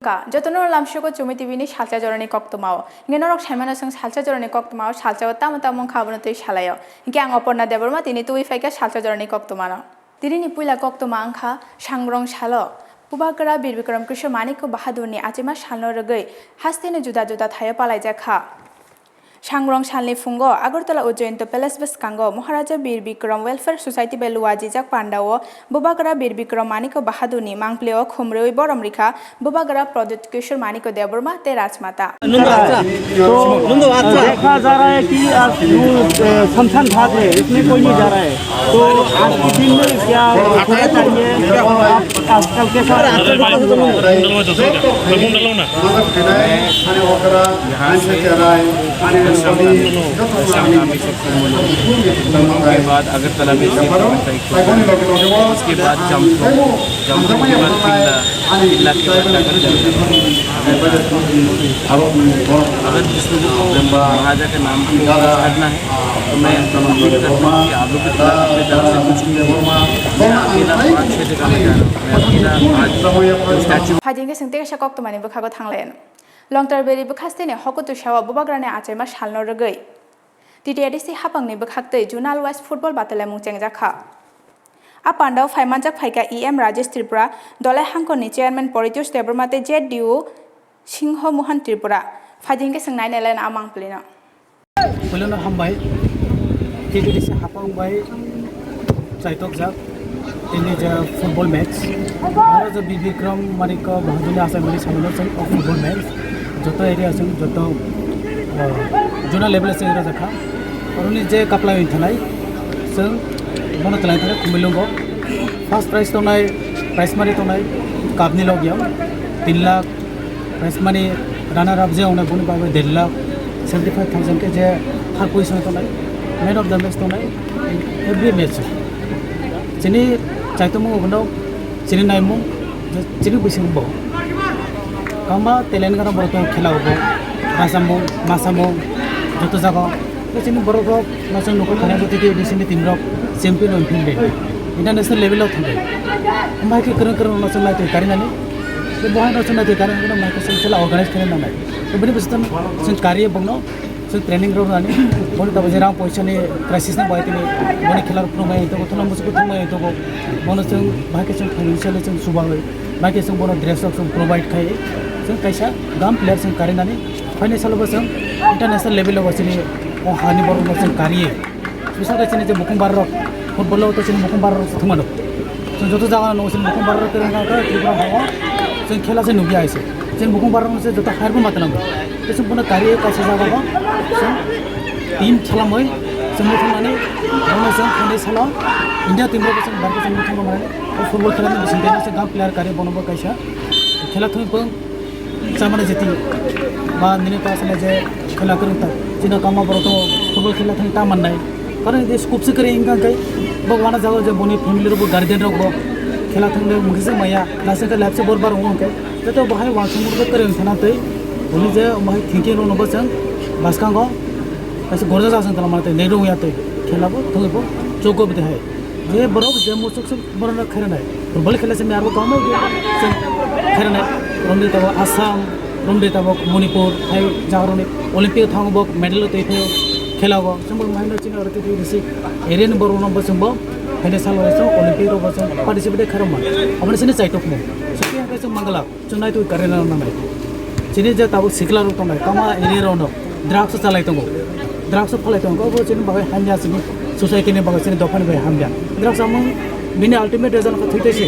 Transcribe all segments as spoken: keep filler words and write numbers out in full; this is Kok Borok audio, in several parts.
Ka, jotono lamsugo Chumi T V ni salsa jorani koktwmao. Hingke norok saimano chwng salsa jorani koktwmao salsao tamo tamo wngkha abono twi salaio. Hingke ang Oporna Debbarma tini twi phaikha salsa jorani koktwmano. Tinini puila koktwma wngkha Sangrong salo. Bubagra Bir Bikram Kishore Manikya Bahadurni achaima salno rwgwi hasteni juda juda thaio palaijak kha. Sangrong salni phungo Agartala Ujjayanta Palace bwskango Maharaja Bir Bikram Welfare Society bai luajijak pandao Bubagra Bir Bikram Manikya Bahadurni mangpilio khumrwi borom rikha Bubagra Pradyut Kishore Manikya Debbarma tei Rajmata. तो देखा जा रहा है कि आज वो, अ, शमशान घाट है, इसमें कोई नहीं जा रहा है। तो आज के दिन में क्या होना चाहिए और आप आजकल कैसा? के बाद अगरतला में शिव मंदिर, उसके बाद जमपुर, जमपुर के बाद किला, किला के बाद नगर जंगल। अगर, अगर किसी को महाराजा के नाम को करना है, तो मैं अपील करता हूँ कि आप लोग भी थोड़ा अपने तरफ से कुछ कीजिए। मैं अकेला पाँच छः जगह में जा रहा हूँ, मैं अकेला आज statue Phaidi hingke chwng tei kaisa koktwmani bwkhago thanglayan. Longtarberi bwkhasteni hokutu sao Bubagrani achaima salno rwgwi. T T A D C hapangni bwkhaktwi zonal wise football battle mung chengjak kha. A pandao phaimanjak phaikha E M Rajesh Tripura, Dolai Hangkorni chairman Paritosh Debbarma tei Z D U Singho Mohan Tripura. Phaidi hingke chwng nainai laina a mangpilino. Puilano hambai, T T A D C hapang bai chaitokjak tini je football match. Aro je Bir Bikram Manikya Bahadurni achaimani salno chwng o football match joto area chwng joto, ah, zonal level chwng rajak kha. Oroni je kaplai wng thanai chwng bono twlai thani Khumulwngo first prize tongnai, prize money tongnai cup ni logio tin lakh, prize money runner up je wngnai boni bagwi der lakh seventy five thousand khe je third position tongnai, man of the match tongnai every match. Chini chaitokmung obono chini naimung je chini bising bo kama talent gana borok tong khela obo rasamung masamung joto jaga o chini borok rok no chwng nukho thani bo tei bising ni team rok champion oi phildi international level o thangdi. Amai khe kwrwng kwrwng no chwng naitwi karinani. Bo hai no chwng naitwi karinani mai khe chwng khela organize khaina nangnai. Bini bising chwng kariye bongno. Chwng training rok nani, boni tabuk je rang poisa ni crisis ni bai tini boni khela rok phunuk mai tongo, thuna muchuk phunuk mai tongo, bono chwng bahai khe chwng financially chwng chubawi, bahai khe chwng bono dress rok chwng provide khai, chwng kaisa gam player chwng karinani, phaini salo bo chwng international level o bo chini o hani borok no chwng kariye. Bising khe chini je mukhung bar rok, football o to chini mukhung bar rok se thwngmano. Chwng joto jaga no chini mukhung bar rok kwrwng kha, Tripura ha o chwng khela se nukya hai se. Chini mukhung bar rok se joto hire bo ma twnango. Tei chwng bono kariwi kaisa jaga o chwng team salamwi chwng muthungmani bono chwng phaini salo India team rok chwng barkhe chwng muthungma manani o football khela ni bisingtwi no chwng gam player kariwi bono bo kaisa khela thwngwi pung chamani jiti ba nini ta sale je khela kwrwng ta chini kama borok to football khela thwngwi ta mannai karon je scope se kwrwi wngkha khe bo wana jaga je boni family rok bo guardian rok bo khela thwngwi mungsa maya last khe life se bor bar wngkha khe. Joto bahai wansukmung bo kwrwng sana twi, hwnwi je bahai thinking rokno bo chwng bwskango kaisa gorjak jak chwng tongma twi, nai rwngya twi, khela bo thwngwi bo chukgo bo twi hai. Je borok je muchuk se borokno khairwnai, football khela se miyarbo kwbangma chwng khairwnai, romdi tabuk Assam, romdi tabuk Manipur, hai jagarokni Olympic thango bo medal twi phaio khela o, chwng bo bahai no chini oro twi twi risi area ni borokno bo chwng bo haino salo chwng Olympic rok bo chwng participate khairokma, aboni sini chaitokmung, sokhe hwnkhe chwng mangala. Chwng naitwi karwi rwna nangnai. Chini je tabuk sikla rok tongnai, kama area rok no drugs o chalai tongo, drugs o phalai tongo, obo chini bagwi hamya, chini society ni bagwi, chini dopha ni bagwi hamya. Drugs samung bini ultimate result khe thwi twi se.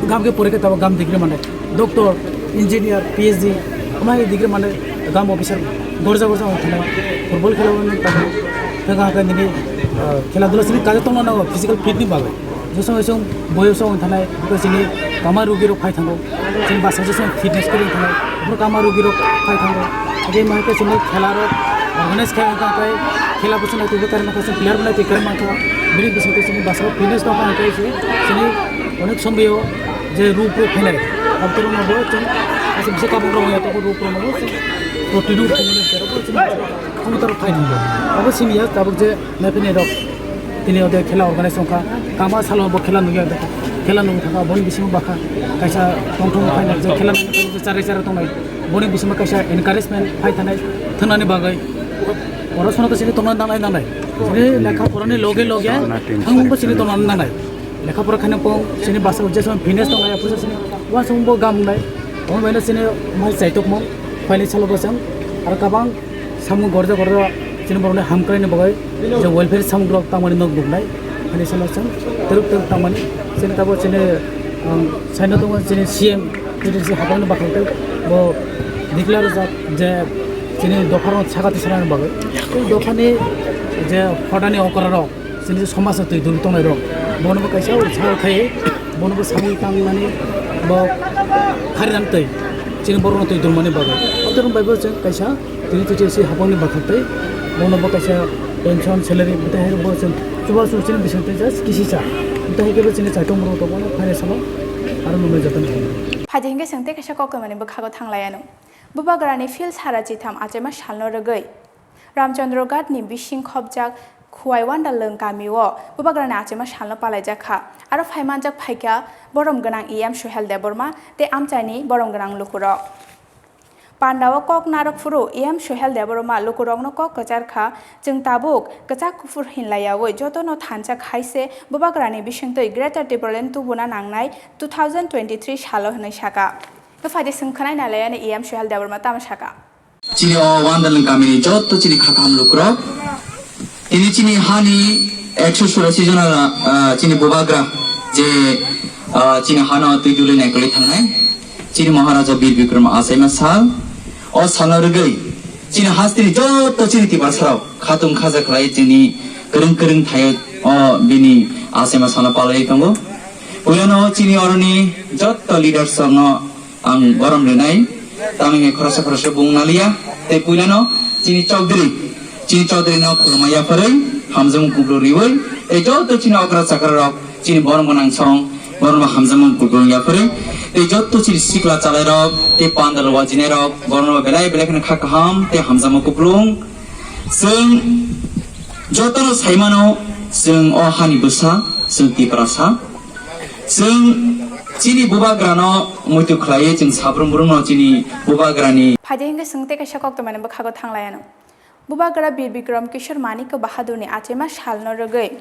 Gam khe pore khe tabuk gam degree mannai, doctor, engineer, P H D, omo hai degree mannai, gam officer gorja gorja wng thanai, football khela o nang tabuk, thega khe nini, ah, khela dula chini kaisa tongna nango physical fit ni bagwi. Jesong jesong boyos wng thanai, tei chini kama rugi rok phai thango, chini bwsajwk chwng fitness kwrwi thanai, boro kama rugi rok phai thango, tei ma khe chini khela rok organize khai wngkha, tei khela bwswk naitwi kwrwi mankha, chwng player bo naitwi kwrwi mankha, bini bisingtwi chini bwsajwk fitness tong kha, tei chini onek somoi o je ruk rok phainai, abotorono bo chwng aswk bwswk kabuk rok wngya tongo, ruk rok no bo chwng roti ruk khainai, chini khumtor phai thango, abo simi ya tabuk je. Naiphinai rok tini ode khela organize wngkha, kama salo bo khela nugya, Khela nung thaka boni bisingo bakha kaisa tongthok phainai je khela nung je charai charai tongnai boni bisingo kaisa encouragement phai thanai thwngnani bagwi oro sono to sini tongna nangnai nangnai sini lekha porani loge loge thangmungbo sini tongna nangnai lekha pora khaina pong sini basa je sono fitness tongnai aphuru sini wasung bo gam nai omo baino sini mai chaitok mo phaini salo bosang aro kabang samung gorja gorja chini borokni hamkraini bagwi je welfare samung rok tangmani nok nuknai hani salo chwng twrwk twrwk tangmani chini tabo chini um, saino tongo chini C M T T C habangni bakhaktwi bo declare rijak je chini dopharok sakati sanani bagwi tei dophani je hodani okrarok chini somajni twi dul tongnai rok bono bo kaisa utsah khai bono bo samung tangnani bo pharinani twi chini borokno twi dulmani bagwi. Aboni bagwi bo chwng kaisa tini T T C habangni bakhaktwi bono bo kaisa pension salary bwtwi hai bo chwng chubachu chini bisingtwi just kisisa bwtwi hai khe bo chini chaitom rok tongo phainai salo aro nuknai jotono thangwi. Phaidi hinkhe chwng tei kaisa koktwmani bwkhago thanglaianw. Bubagrani field sara chitham achaima salno rwgwi Ramchandra Ghat ni bising khopjak Khuwaiwanda Lwng kamio Bubagrani achaima salno palaijak kha. Aro phaimanjak phaikha borom gwnang E M Suhel Debbarma tei amchaini borom gwnang lukurok. Pandao kok narwk phuru E M Suhel Debbarma lukurokno kok kwchar kha, chwng tabuk kwchak kuphur hinlaiyaui jotono thansa khaise Bubagrani bisingtwi Greater Tipraland tubuna nangnai two thousand twenty-three salo hwnwi saka. Tei phaidi chwng khwnai nailaiyani E M Suhel Debbarma tamo saka. Chini o Wandalang kamini jotto chini kha kaham lukurok. Tini chini hani ekso churasi jona, ah, chini bubagra je, ah, chini hano twi duli naikolwi thangnai. Chini Maharaja Bir Bikram achaima sal. O salno rwgwi chini hasteni jotto chini Tiprasarok khatung khaja khlai chini kwrwng kwrwng thaio o bini achaima salno palaiwi tongo. Puilano chini oroni jotto leaders rokno ang borom rwnai, tamni khoroksa khoroksa bung naliya, tei puilano chini Chaudhary, chini Chaudhary no khulumma yapharwi, hamjakmung kubru riwi, tei joto chini okra chakra rok, chini borom gwnang song, borom hamjakmung kubru yapharwi, tei joto chini sikla chalai rok, tei pandal wajinai rok, borom belai belai kheno kha kaham tei hamjakmung kuplung. Chwng jotono saimano, chwng o hani bwsa, chwng Tiprasa. Chwng chini bubagrano muitu khlaiwi chwng sabrum brumno chini bubagrani. Phaidi hinkhe chwng tei kaisa koktwmani bwkhago thanglaianw. Bubagra Bir Bikram Kishore Manikya Bahadurni achaima salno rwgwi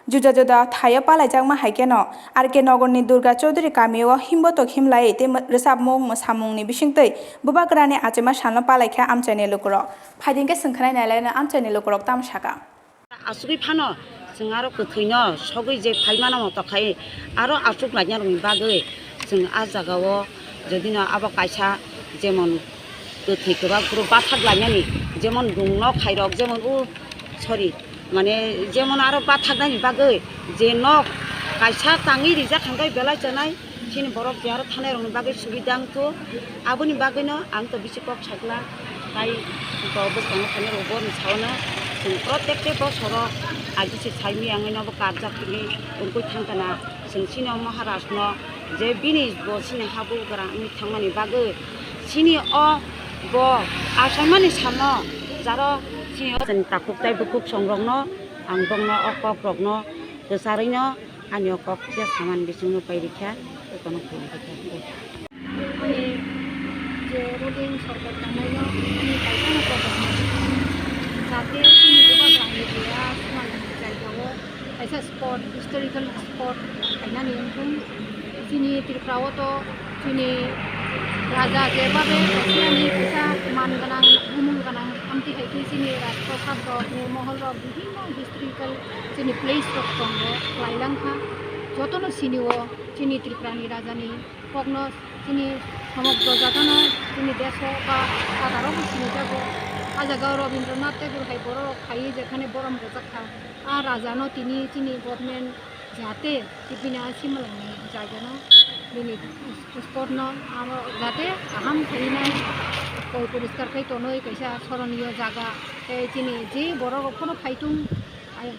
juda juda thaio palaijakma hai kheno R K Nagarni Durga Chaudhary kamio himbotok himlaiwi tei rwchapmung mwsamungni bisingtwi bubagrani achaima salno palaikha amchaini lukurok. Phaidi hinkhe chwng khwnai nailaino amchaini lukurok tamo saka. Asugwi phano chwng aro kwthwino sogwi je phaimano moto khai aro aswk lainarokni bagwi chwng a jagao jodino abo kaisa jemon kwthwi kwbang phuru bathak lainani jemon dungno khairok jemon o sorry mane jemon aro bathaknani bagwi je nok kaisa tangwi rijak hwnkhe belai chanai. Chini borok je aro thanai rokni bagwi subida wngkho. Aboni bagwino ang to bisi kok sakla. Tai bo bwskango thanai rok borni saono chwng protekte bosoro aji se saimaya wngwi nobo karjak hwnwi wngwi thangkha na. Chwng chini o Maharaj no je bini bo chini ha bubagra wngwi thangmani bagwi chini o bo achaimani salno jaro chini o chwng takhuk tai bukhuk song rokno ang bongno o kok rokno kwcharwino Ani o kok kisa saman bisingno pai rikha, ekono khulum rikha. Ani je ruling sorkar tangnaino ani kaisa no kok rok no. Jate chini bubagrani je a swmajni jagao kaisa spot, historical spot khainani wngthung. Chini Tripura o to chini raja je babe kaisa ni kaisa man gwnang, bumung gwnang, amtwi hai khe chini rajprasad rok, mohol rok, bibhinno historical chini place rok tongo, khlai lang kha. Jotono sini o chini Tripura ni raja ni kokno chini somogro jaga no chini desh o ba phataro bo sini jago. A jaga o Rabindranath Tagore hai borok rok phaiwi jekhane borom rwjak kha. A raja no tini chini government jate tibini a simalwng ni jaga no bini spot no amo jate kaham khaiwi nai poi poriskar khai tonwi kaisa soroniyo jaga tei chini je borok rok phano phaitung.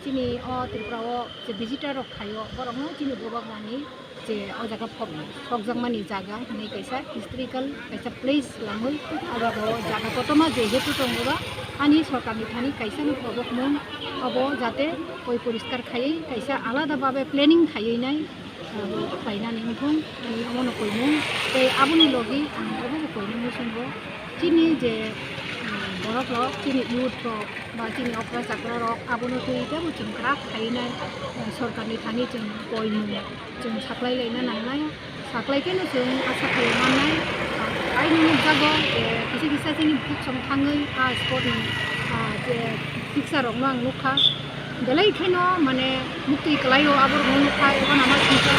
Chini o Tripura o je visitor rok phaio, borok no chini bubagrani je o jaga phok-, phokjakmani jaga hinwi kaisa historical kaisa place lamwi, abo jaga kotorma jehetu tongo ba, ani sorkar ni thani kaisa ni phobokmung obo jate poi poriskar khaiwi kaisa alada babe planning khaiwi nai. Abo khlainani wngthung, ani omono koimung, tei aboni logi ang obobo koimung muchungo. Chini je, um, borok rok, chini youth rok, ba chini okra chakra rok, abono twi teibo chwng kwrak khainai, uh, sorkarni thani chwng koimung, chwng saklai laina nangnai, saklai kheno chwng asa khlai mannai, uh, aini nukjago, je kisa kisa chini bukhuk song thangwi, ah, sport ni, ah, je picture rokno ang nukha. Belai kheno mane muktwi kwlaio aborokno nukha, eba nama singsa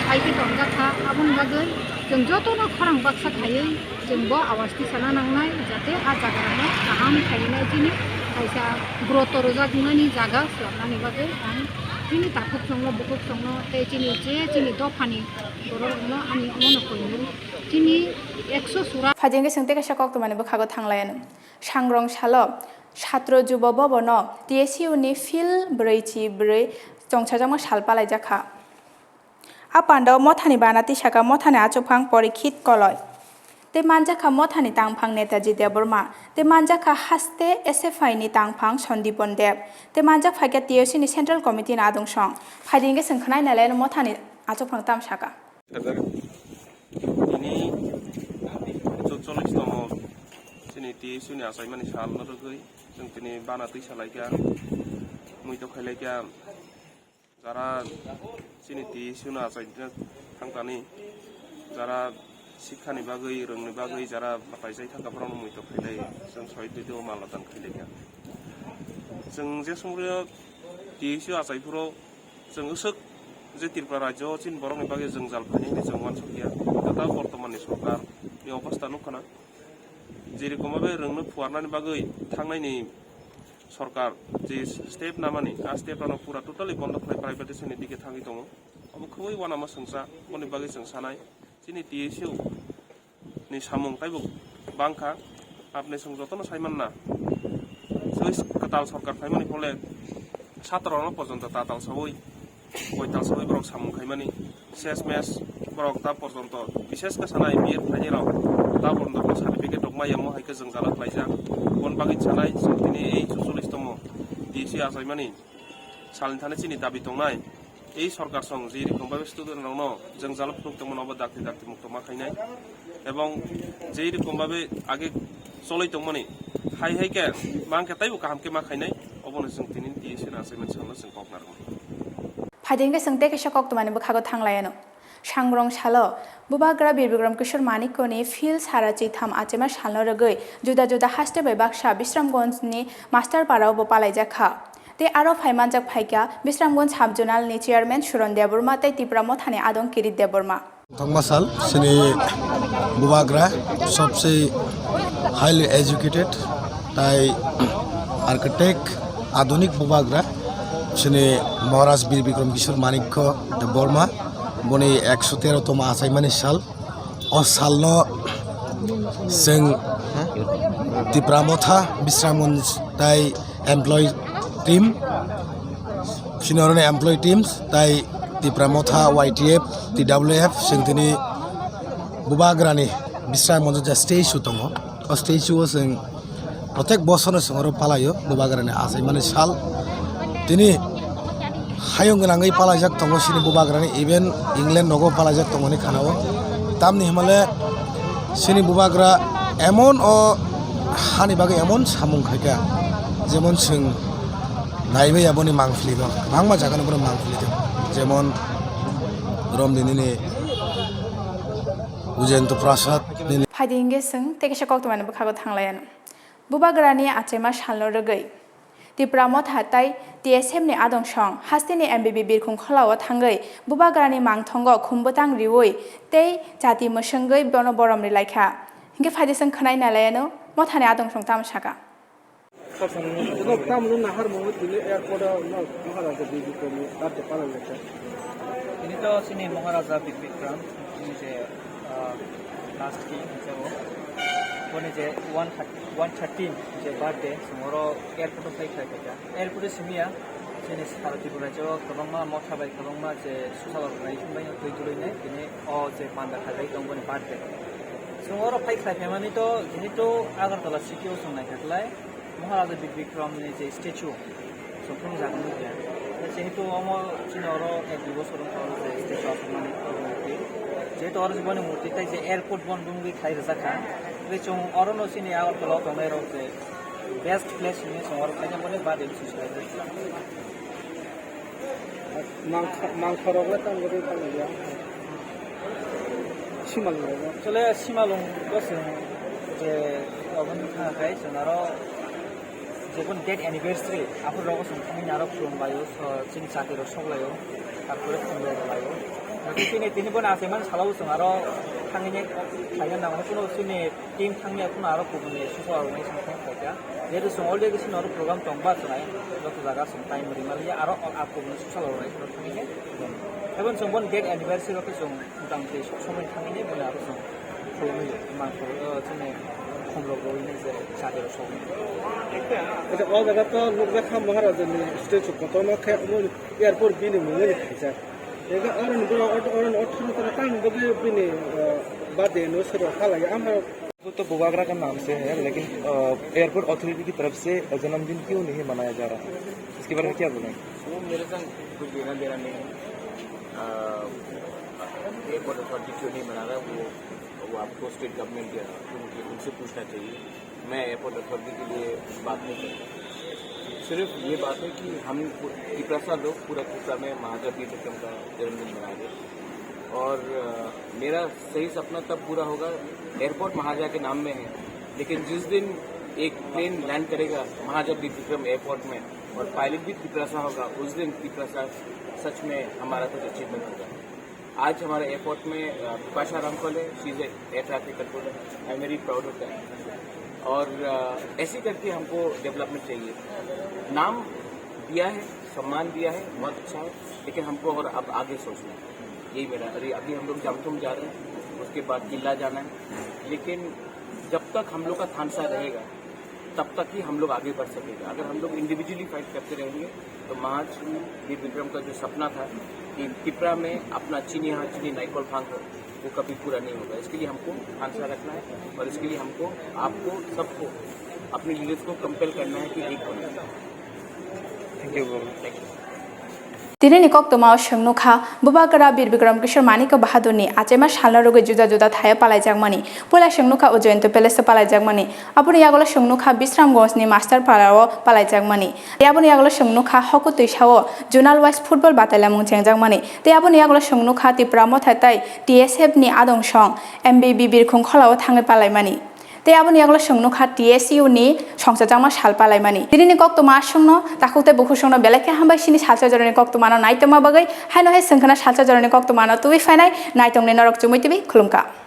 hai khe tongjak kha. Aboni bagwi chwng jotono khorang baksa khaiwi chwng bo awas tisana nangnai, jate a jagarokno kaham khainai chini kaisa groto rwjaknani jaga swlamnani bagwi ang chini takhuk songno, bukhuk songno tei chini je chini dophani bororokno ani omono koimung chini ekso sura. Phaijingkhe chwng tei kaisa koktwmani bwkhago thanglaiyano. Sangrong salo Satro Jubo Bhabono T S U ni Phil brwi chi brwi chongchajakma sal palaijak kha. A pandao mothani bana tisaka mothani achukphang Porikhit Koloi. Tei manjakha mothani tangphang Netaji Debbarma. Tei manjakha haste S F I ni tangphang Sandipon Deb. Tei manjak phaikha T S U ni Central Committee ni adungsong. Phaidi hwnkhe chwng khwnai nai laino mothani achukphang tamsaka. Tini chutchollish tomo chini T S U ni achaimani sal no rwgwi chwng tini bana twi salaikha, muito khailaikha, jara chini T S U no achaina thangtani, jara sikhani bagwi, rwngni bagwi jara paijak thangkha, borokno muito khailai chwng sohid video malodhan khailaikha. Chwng je sumrio T S U achai phuru chwng usuk je Tripura rajyo o chini borokni bagwi jwngjal phaini hinwi chwng uansukya. Tata bortomanni sorkar ni obostha nukkhana. Jerokom bhabe rwngno phuarnani bagwi thangnaini sorkar je step namani, a step rokno pura totally bondo khlai privatization ni dike thangwi tongo. Obo khubui uanama swngsa, boni bagwi chwng sanai. Chini T S U ni samung taibo bangkha, apni chwng jotono saimanna. Chwng kwtal sorkar phaimani phole satro rokno porjonto tatal sawi, koital sawi borok samung khaimani. Ses mes borok ta porjonto, bises khe sana I P F khainai rok ta porjonto certificate rok maya mo hai khe jwngjal khlaijak. Bon bagwi sanai chwng tini ei chutchollish tomo T S U achaimani salni thani chini dabi tongnai. Ei sorkar song je rokom bhabe student rokno jwngjalo phunuk tongmani obo dakti dakti mukto ma khainai, ebong je rokom bhabe age choloi tongmani hai hai khe mang khe taibo kaham khe ma khainai, obono chwng tini T S U ni achaimani salno chwng kok narwknai. Phaidi hwnkhe chwng tei kaisa koktwmani bwkhago thanglaiyano. Sangrong salo Bubagra Bir Bikram Kishore Manikyani Phil sara chitham achaima salno rwgwi juda juda haste bai baksa Bisramganj ni Master Para o bo palaijak kha. Tei aro phai manjak phaikha Bisramganj Sub Zonal ni Chairman Suron Debbarma tei Tipra Mothani adong Kirit Debbarma. Thangma sal chini Bubagra sobse highly educated tai architect adunik Bubagra chini Maharaj Bir Bikram Kishore Manikya Debbarma boni ekso tero toma achaimani sal. O salno chwng Tipra Motha Bisramganj tai employee team, senior ni employee teams tai Tipra Motha Y T F, T W F chwng tini Bubagrani Bisramganj je statue tongo. O statue o chwng Protek bosorno chwng oro palaio Bubagrani achaimani sal. Tini hayung gwnangwi palaijak tongo chini Bubagrani, even England nogo palaijak tongmani khana-o. Tamni hwnmale chini Bubagra emon o hani bagwi emon samung khaikha, jemon chwng naibai aboni mangpili no, kwbangma jagano bono mangpili tong, jemon Romdinini Ujento Prasad nini. Phaidi hwnkhe chwng tei kaisa koktwmani bwkhago thanglaiyano. Bubagrani achaima salno rwgwi Tipra Motha tai T S F ni adong song hasteni M B B birkhung kholao thangwi Bubagrani mangthongo khumbwtang riwi tei chati mwswngwi bono borom rilaikha. Hinkhe phaidi chwng khwnai nailaiyano Mothani adong song tamo saka. Eko tamno nahar mo tini airport o no Maharaja Bibikram ni birthday palan lekha. Tini to chini Maharaja Bibikram, chini je, ah, last king hisabe. Boni je one thirteen je birthday, chwng oro airport o phai khlai khaikha. Airport o simiya, chini sara Tripura rajyo kwbangma motha bai kwbangma je susa rok nai bai twi tului nai, tini o je panda khlai bai tong boni birthday. Chwng oro phai khlai phaimani to, jehetu Agartala city o chwng naikha khlai, Maharaja Bir Bikram ni je statue, chwng phunukjak nukya. Jehetu omo chini oro ek dui bosor wngkha o je statue aswkmani murti. Jehetu oro boni murti tai je airport bon bumgwi khai rijak kha. Tei chwng orono chini Agartala o tongnai rok je best place hinwi chwng oro khaina boni bade bisi sai. Mangkha-, mangkhorok le tang gori tang ya. Simalung rok. Chole simalung ko chwng je obo wngkha khai chwng aro Jebon date anniversary, aphuru rogo chwng thangwi narok khulum laio, so, chini chati rok sok laio, tarpore khumlo rok laio. Tini, tini bono achaimani salo chwng aro thangwi nai khaina nango, kuno chini team thangwi kuno aro kubuni susa rok nai chwng thang khaikha. Jehetu chwng already chini oro program tongba chwng joto jaga chwng time rimaliya aro a kubuni susa rok nai chwng thangwi nai. Ebon chwng bon date anniversary rok chwng Motamoti sok somoi thangwi nai bwla aro chwng khulumwi mangkhor, o, chini khumrok rwwi nai je chadero sogwi. Acha, o jaga to nukjakha Maharajani statue kotorma khe omo airport bini mungwi khaijak. Ega oroni bwla oroni othono tang bagwi bini, o, birthday no sero halai ama तो बुबागरा का नाम से है, लेकिन, अ, airport authority की तरफ से जन्मदिन क्यों नहीं मनाया जा रहा है, इसके बारे में क्या बोलेंगे? वो मेरे संग कुछ लेना देना नहीं है। अ, एयरपोर्ट अथॉरिटी क्यों नहीं मना रहा है, वो, वो आपको स्टेट गवर्नमेंट या उनके, उनसे पूछना चाहिए। मैं एयरपोर्ट अथॉरिटी के लिए बात नहीं करता। सिर्फ ये बात है कि हम पू-, तिपरासा लोग पूरा त्रिपुरा में महाराजा वीर विक्रम का जन्मदिन मना रहे हैं। और, अ, मेरा सही सपना तब पूरा होगा, एयरपोर्ट महाराजा के नाम में है, लेकिन जिस दिन एक प्लेन लैंड करेगा महाराजा वीर विक्रम एयरपोर्ट में और पायलट भी तिपरासा होगा, उस दिन तिपरासा सच में हमारा कुछ अचीवमेंट होगा। आज हमारे एयरपोर्ट में, अ, बिपाशा रामफल है, she is a air traffic controller, I am very proud of that। और, अ, ऐसे करके हमको डेवलपमेंट चाहिए। नाम दिया है, सम्मान दिया है, बहुत अच्छा है, लेकिन हमको और अब आगे सोचना है। यही मेरा, अरे, अभी हम लोग जामथुम जा रहे हैं, उसके बाद किला जाना है, लेकिन जब तक हम लोग का थानसा रहेगा, तब तक ही हम लोग आगे बढ़ सकेगा। अगर हम लोग इंडिविजुअली फाइट करते रहेंगे, तो महाराज वीर विक्रम का जो सपना था कि तिपरा में अपना चीनी हाथ, चीनी नाइकोल फांग हो, वो कभी पूरा नहीं होगा। इसके लिए हमको थानसा रखना है और इसके लिए हमको, आपको, सबको, अपने लीडर्स को कंपेल करना है कि एक बने। Thank you, bro. Thank you. Tini ni koktwma o chwng nukha, Bubagra Bir Bikram Kishore Manik Bahadurni achaima salno rwgwi juda juda thaio palaijakmani. Puila chwng nukha o Jayanto Palace o palaijakmani. Aboni yagulo chwng nukha Bisramganj ni Master Para o palaijakmani. Tei aboni yagulo chwng nukha Hokutwi sao Zonal Wise Football Batailamung chengjakmani. Tei aboni yagulo chwng nukha Tipra Motha tei T S F ni adong song M B B Birkhung Khola o thangwi palaimani. Tei aboni yagulo chwng nukha T S U ni songchajakma sal palaimani. Tini ni koktwma aswkno, takhuk tei bukhuk songno belai khe hambai chini salsa jorani koktwmano naitokma bagwi, haino hai chwng khna salsa jorani koktwmano tubui phainai naitokni norok chumui tubui khulumkha.